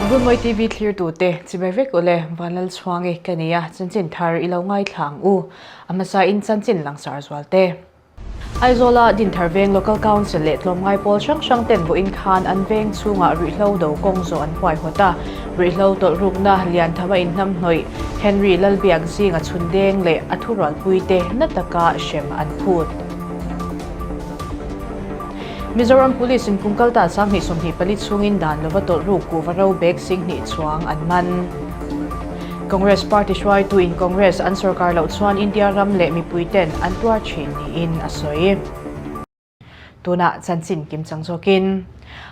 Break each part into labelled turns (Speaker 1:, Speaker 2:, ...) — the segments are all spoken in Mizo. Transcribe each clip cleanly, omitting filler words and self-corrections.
Speaker 1: Runmawi TV thlirtute chibai vek ule Vanlalchhuangi ka ni a, chanchin thar i lo ngaithla ang u. A hmasa in chanchin langsar zual te. Aizawla Dinthar Veng Local Council leh tlawmngai pawl hrang hrang ten vawiin khan an veng chhungah ruihhlo do kawng zawh an huaihawt a, ruihhlo tawlhrukna Lianthama inhnamhnawih Henry Lalbiak zinga chhun deng leh a thurualpuite na taka hrem an phut. Mizoram Police in kum kalta 2024 chhungin dan lova tawlhruk kuhva ro bag 2000 chuang an man. Congress party hruaitu in Congress an sorkar loh chuan India ram leh mipui ten an tuar thin niin a sawi. Tunah chanchin kim chang zawkin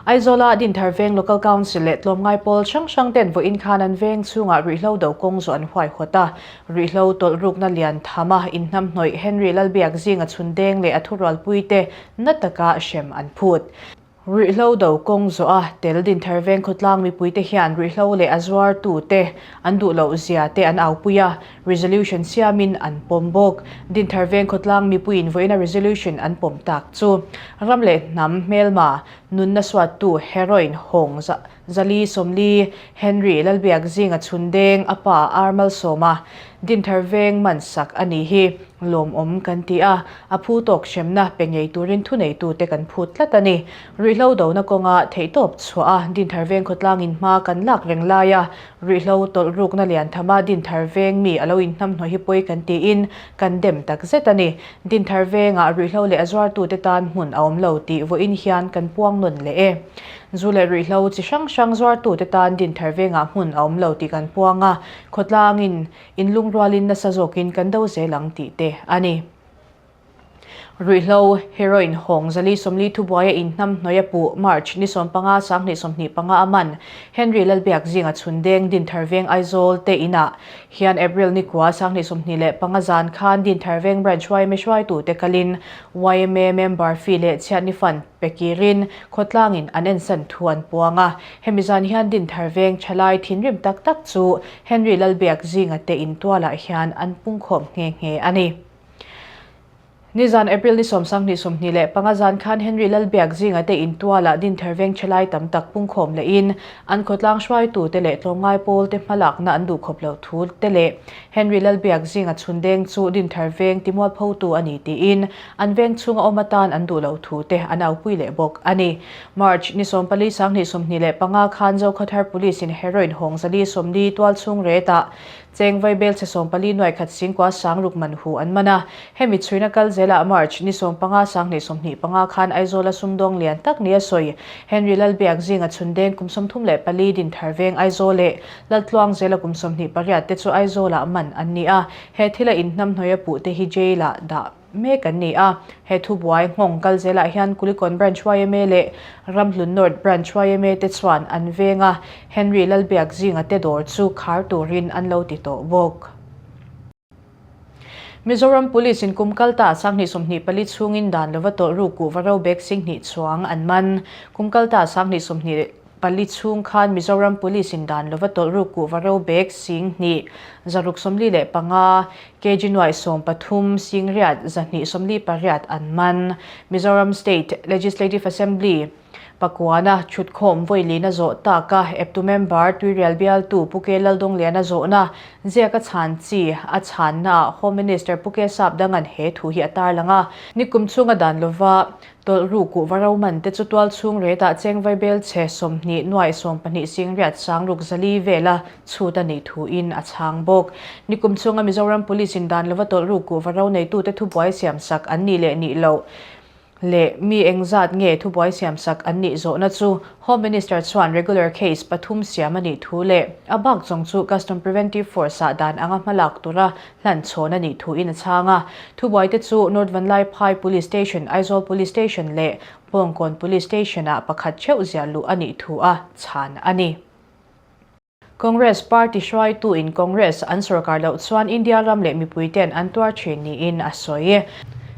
Speaker 1: Aizawla Dinthar Veng Local Council leh tlawmngai pawl hrang hrang ten vawiin khan an veng chhungah ruihhlo do kawng zawh an huaihawt a. Ruihhlo tawlhrukna lian thama inhnamhnawih Henry Lalbiak zinga chhun deng leh a thurualpui te na taka hrem an phut. Ruihhlo do kawng zawh a tel Dinthar Veng khawtlang mipuite hian ruihhlo leh a zuartute an duh loh zia te an aupui a, resolution siamin an pawm bawk. Dinthar Veng khawtlang mipuiin vawiina resolution an pawm tak chu ram leh hnam hmelma nunna suattu heroin hawng 440 Henry Lalbiak zinga chhun deng a pa Ar Malsawma Dinthar Veng man sak a nih hi lawmawm kan ti a, a phu tawk hremna pe ngei turin thuneitute kan phut tlat a ni. Ruihhlo dona kawnga theihtawp chhuah a Dinthar Veng khawtlangin hma kan lak reng laia ruihhlo tawlh rukna lian thama Dinthar Veng mi a lo inhnamhnawih hi pawi kan tiin kan dem tak zet a ni. Dinthar Vengah ruihhlo leh a zuartute tan hmun a awm lo tih vawiin hian kan puang nawn leh e. Zu leh ruihhlo chi hrang hrang zuartute tan Dinthar Vengah hmun a awm lo tih kan puang a, khawtlangin inlungrualin nasa zawkin kan do zel ang tih te a ni. Ruihhlo, heroin, hawng 440 thubuaia inhnamhnawih a puh March ni 15 2025 a man Henry Lalbiak zinga chhun deng Dinthar Veng Aizawl te inah hian April ni kua 2025 zan khan Dinthar Veng Branch yma hruaitute kalin yma member fee leh chhiatni fund Pe kirin khawtlangin an ensan thu an puang a, hemi zan hian Dinthar Veng thalai thinrim tak tak chu Henry Lalbiak zinga te intualah hian an pungkhawm nghe nghe a ni. Nizan April ni 20 25 zan khan Henry Lalbiak zinga te intualah Dinthar Veng thalai tam tak pungkhawm lehin an khawtlang hruaitute leh tlawmngai pawlte hmalakna an duhkhawp loh thu te leh Henry Lalbiak zinga chhundeng chu Dinthar Veng timualphotu a ni tiin An veng chhunga awm atan an duh loh thu te an aupui leh bawk a ni. March ni 14 2025 khan Zokhawthar Police in heroin hawng 440 tualchhung retah cheng vaibel chhe 14 nuai khat singkua sang ruk man hu an man a. Hemi chhuina kal zelah March ni 15 2025 khan Aizawla sumdawng lian tak nia sawi Henry Lalbiak zinga chhundeng kum 34 Dinthar Veng Aizawl leh Laltluang zela kum 28 te chu Aizawlah man an ni a. He thila inhnamhnawih a puh te hi jail-ah dah mek an ni a. He thubuai nghawng kal zelah hian Kulikawn Branch yma leh Ramhlun North Branch yma te chuan an veng a, Henry Lalbiak zinga te dawr chu khar turin an lo ti tawh bawk. Mizoram Police in kum kal ta 2024 chhungin dan lova tawlh ru kuhva ro bag 20 chuang an man. Kum kal ta 20 Pali chhung khan Mizoram Police in dan lova tawlh ruk kuhva ro bag 2000 645, kg nuaih 13, 8 248 an man. Mizoram State Legislative Assembly pakuana thutkhawm vawi lina zawh taka eptu member Tuirial bialtu Pu K Laldawngliana zawhna ziak a chhan chi a chhannaah Home Minister Pu K Sapdanga'n he thu hi a tarlang a. Nikum chhunga dan lova Tawlh ru kuhva ro man te chu tual chhung retah cheng vaibel chhe 20 nuaih 12 singriat sangruk 400 vela chhut a nih thuin a chhang bawk. Nikum chhunga Mizoram Police in dan lova tawlh ru kuhva ro neitute thubuai siamsak an nih leh nih loh leh mi engzat nge thubuai siamsak an nih zawhna chu Home Minister chuan regular case pathum siam a nih thu leh a bak zawng chu Custom Preventive Force ah dan anga hmalak tura hlan chhawn a nih thuin a chhang a. Thubuaite chu North Vanlaiphai Police Station, Aizawl Police Station leh Bawngkawn Police Station-ah pakhat theuh ziah luh a nih thu a chhan a ni. Congress party hruaituin Congress an sorkar loh chuan India ram leh mipuite'n an tuar thin niin a sawi.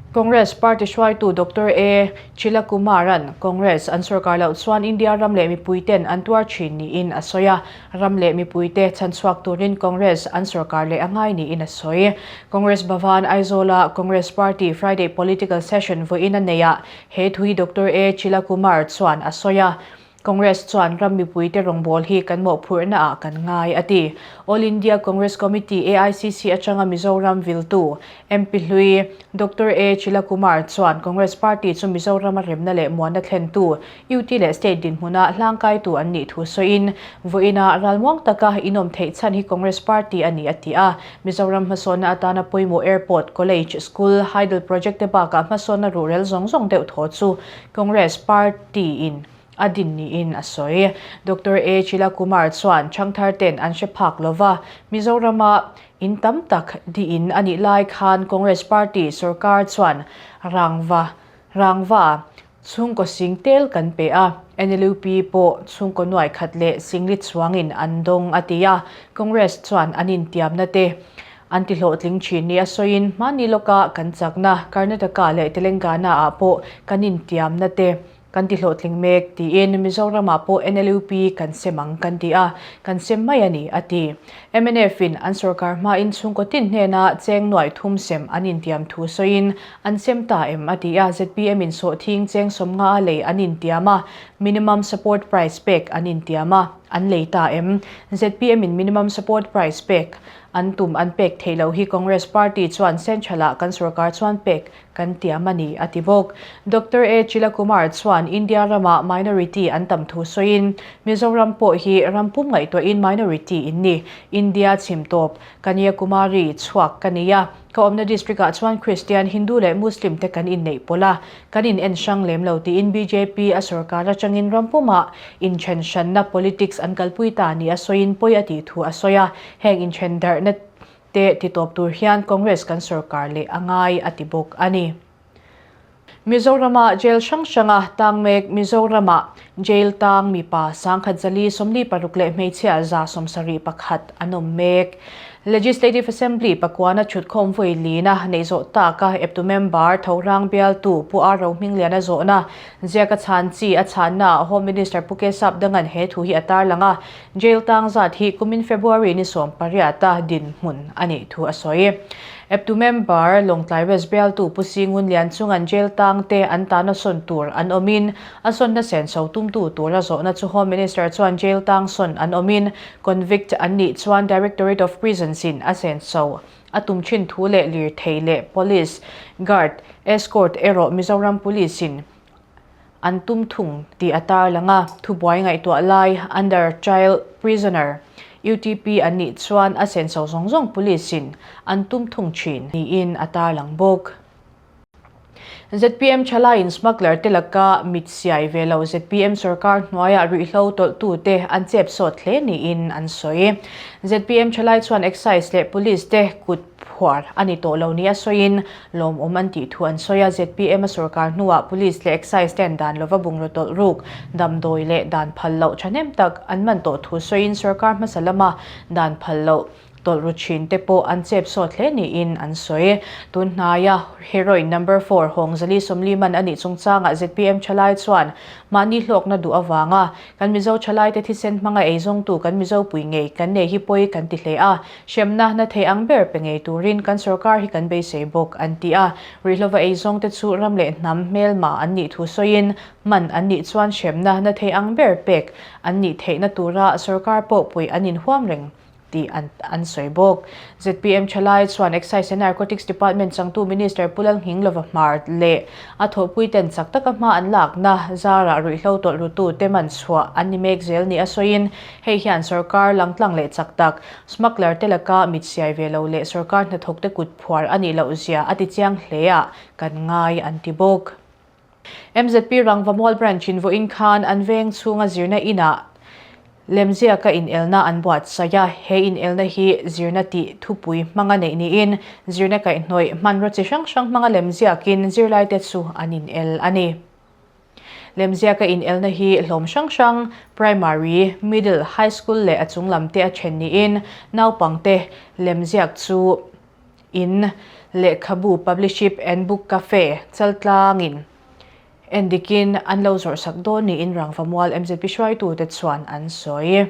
Speaker 1: Congress party hruaitu Doctor A. Chilakumaran Congress an sorkar loh chuan India ram leh mipuite'n an tuar thin niin a sawi a. Ram leh mipuite chhanchhuak turin Congress an sorkar leh a ngai niin a sawi. Congress Bhavan Aizawla Congress Party Friday Political Session vawiin a neihah he thu hi Doctor A. Chilakumar chuan a sawi a. Congress chuan ram mipuite rawngbâwl hi kan mawhphurhna ah kan ngai, a ti. All India Congress Committee, AICC, atanga Mizoram viltu MP hlui Doctor A Chilakumar chuan Congress party chu Mizorama remna leh muanna thlentu UT leh state dinhmuna hlangkaitu an nih thu sawiin, vawiinah ralmuang taka inawm theih chhan hi Congress party a ni a ti a. Mizoram hmasawnna atana pawimawh airport, college, school, hydel project te bakah hmasawnna ruhrel zawng zawng deuh thaw chu Congress party-in a din niin a sawi. Doctor A Chilakumar chuan Changthar ten an hre phak lova, Mizorama in tam tak diin a nih lai khan Congress party sorkar chuan rangva rangva chhungkaw sing tel kan pe a, NLUP pawh chhungkaw nuai khat leh singli chuangin an dawng a ti a, Congress chuan an intiamna te an ti hlawhtling thin ni a sawiin hmani lawka kan chakna Karnataka leh Telangana ah pawh kan intiamna te Kan ti hlawhtling mek tiin Mizoramah pawh NLUP kan sem ang kan ti a, kan sem mai a ni, a ti. Mnf in an sorkar hmain chhungkaw tin hnena cheng nuaih thum sem an intiam thu sawiin an sem ta em a ti a, zpm in sawhthing cheng 50 a lei an intiam a, minimum support price pek an intiam a, an lei ta em? Zpm in minimum support price pek an tum an pek theih loh hi Congress party chuan central ah kan sorkar chuan pek Kan tiam a ni, a ti bawk. Doctor A. Chilakumar chuan India ramah minority an tam thu sawiin, Mizoram pawh hi ram pum ngaihtuahin minority in ni. India chhim tawp, Kanyakumari chhuak ka nei a, ka awmna district ah chuan Christian, Hindu leh Muslim te kan inneih pawlh a, kan in en hrang lem lo tiin bjp a sorkar atangin ram pumah inthen hranna politics an kalpui ta ni a sawiin pawi a tih thu a sawi a, heng inthen darhna te titawp tur hian Congress kan sorkar leh a ngai a ti bawk a ni. Mizorama jail hrang hranga tang mek Mizorama jail tang mipa 1040 26 leh hmeichhia 71 an awm mek. Legislative Assembly pakuana thutkhawm vawi lina neih zawh taka eptu member Thorang bialtu Pu Ar Rohmingliana zawhna ziaka chhan chi a chhannaah Home Minister Pu Kesap Dangan he thu hi a tarlang a, Jail tang zat hi kumin February ni 18 a dinhmun a nih thu a sawi. Eptu member Lawngtlai West bialtu Pu Singun Lian chungan jail tang te an tana sawn tur an awmin a sawnna senso tumtu tura zawhna chu Home Minister chuan jail tang sawn an awmin convict an nih chuan Directorate of Prisons in a senso a tum thin thu leh lirthei leh Police Guard escort erawh Mizoram Police in An tum thung tih a tarlang a, thubuai ngaihtuah lai under trial prisoner, UTP, an nih chuan a senso zawng zawng police in an tum thung thin niin a tarlang bawk. Zpm thalaiin smuggler te laka mit siai ve lo zpm sorkar hnuaiah ruihhlo tawlhtute an chep sawt hle niin an sawi. Zpm thalai chuan excise leh police te kut phuar a ni tawh lo nia sawiin lawmawm an tih thu an sawi a. Zpm a sorkar hnuah Police leh Excise ten dan lova bungraw tawlh ruk, damdawi leh dan phal loh thahnem tak an man tawh thu sawiin sorkar hmasa lama dan phal loh tawlh ru thin te pawh an chep sawt hle niin an sawi. Tun hnaia heroin number four Hawngzali 40 man a nih chungchangah zpm thalai chuan mahni hlawkna duh avanga Kan Mizo thalaite thisen hmanga eizawngtu kan Mizo pui ngei kan nei hi pawi kan ti hle a, hremna na thei ang ber pe ngei turin kan sorkar hi kan beisei bawk, an ti a. Ruihhlova eizawngte chu ram leh hnam hmelma an nih thu sawiin man an nih chuan hremna na thei ang ber pek an nih theihna tura sorkar pawh puih an inhuam reng tih an an sawi bawk. Zpm thalai chuan Excise and Narcotics Department changtu Minister Pu Lalnghinglova Hmar leh a thawhpuiten chak taka hma an lakna zarah ruihhlo tawlh rutu te man chhuah an ni mek zel ni a sawiin hei hian sorkar langtlang leh chak tak smuggler te laka mit siai ve lo leh sorkar hnathawk te kut phuar a nih loh zia a ti chiang hle ah kan ngai an ti bawk. Mzp Rangvamual Branch in vawiin khan an veng chhunga zirna inah lemziaka inelna an buatsaih a, he inelna hi zirna tih thupui hmanga neih niin zirna kaihhnawih hmanraw chi hrang hrang hmanga lemziakin zirlaite chu an inel a ni. Lemziaka inelna hi hlawm hrang hrang, Primary, Middle, High School leh a chung lamte a then niin naupangte lemziak chu In lehkhabu Publiship and Book Cafe chaltlangin endikin an lo zawrhsak dawn niin Rangvamual mzp hruaitute chuan an sawi.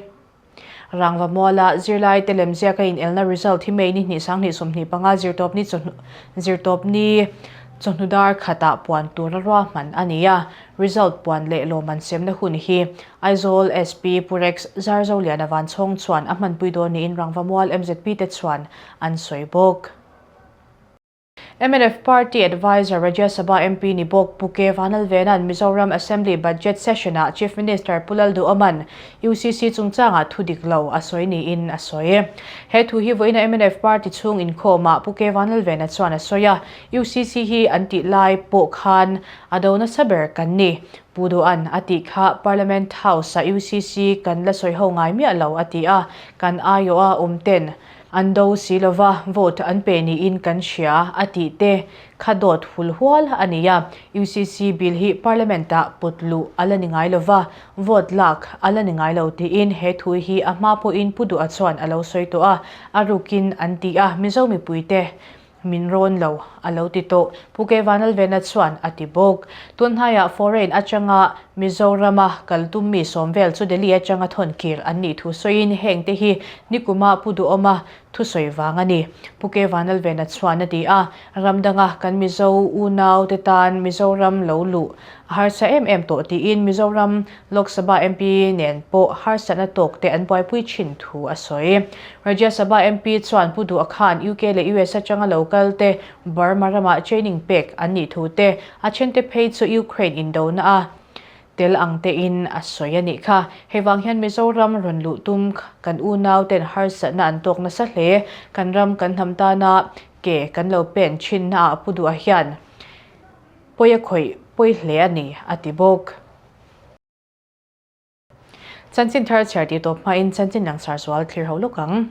Speaker 1: Rangvamuala zirlaite lemziaka inelna result hi May ni hnih 2025 zirtawpni chawhnu zirtawpni. Chawhnu dar khatah puan tura ruahman a ni a, result puan leh lawmman semna hun hi Aizawl SP Pu Rex Zarzoliana Vanchhawng chuan a hmanpui dawn niin Rangvamual mzp te chuan an sawi bawk. Mnf Party Adviser Rajya Sabha MP ni bawk Pu K Vanlalvena'n Mizoram Assembly Budget Session-ah Chief Minister Pu Lalduhoma'n UCC chungchangah thu dik lo a sawi niin a sawi. He thu hi vawiina mnf Party chhung inkhawmah Pu K Vanlalvena chuan a sawi a, UCC hi an tih lai pawh khan a do nasa ber kan ni. Pu Duhan a tih kha Parliament House-ah UCC kan la sawi ho ngai miah lo a ti a, kan aiawha awm ten An do si lova vote an pe niin kan hria a tih te kha dawt hul hual a ni a. UCC bill hi Parliament ah put luh a la ni ngai lova, vote lak a la ni ngai lo tiin he thu hi a hma pawhin Pu Duha chuan a lo sawi tawh a, a rukin an ti a, Mizo mipuite Min rawn lo, a lo ti tawh. Pu K. Vanlalvena chuan a ti bawk. Tunhnaiah foreign atanga Mizorama kal tum mi sawm vel chu Delhi atanga thawn kir an nih thu sawiin heng te hi nikuma Pu Duhawma thusawi vang a ni, Pu K. Vanlalvena chuan a ti a. Ram danga kan Mizo unau te tan Mizoram lo luh a harsa em em tawh tiin Mizoram Lok Sabha MP nen pawh harsatna tawk te an buaipui thin thu a sawi. Rajya Sabha MP chuan Pu Duha khan UK leh US atanga lo kal te Burma ramah training pek an nih thu te, a thente phei chu Ukraine indona a tel ang tein a sawi a nih kha. Hei vang hian Mizoram rawn luh tum kan unau ten harsatna an tawk nasa hle. Kan ram kan hnam tana ke kan lo pen thinnaah Pu Duha hian pawi a khawih pawi hle a ni, a ti bawk. Chanchin thar chhiar tih tawp hmain chanchin langsar zual thlir ho lawk ang.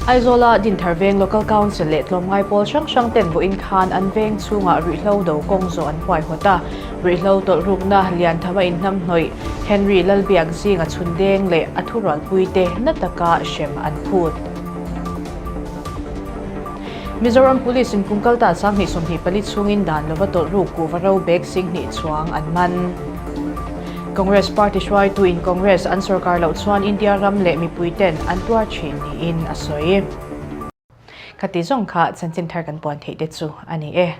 Speaker 1: Aizawla Dinthar Veng Local Council leh tlawmngai pawl hrang hrang ten vawiin khan an veng chhungah ruihhlo do kawng zawh an huaihawt a. Ruihhlo tawlhrukna Lianthama inhnamhnawih Henry Lalbiak zinga chhundeng leh a thurualpuite na taka hrem an phut. Mizoram Police in kum kalta 2024 chhungin dan lova tawlh ruk kuhva ro bag 2000 chuang an man. Congress party hruaitu in Congress an sorkar loh chuan India ram leh mipui ten an tuar thin niin a sawi. Khati zawng kha chanchin thar kan puan theih te chu a ni e.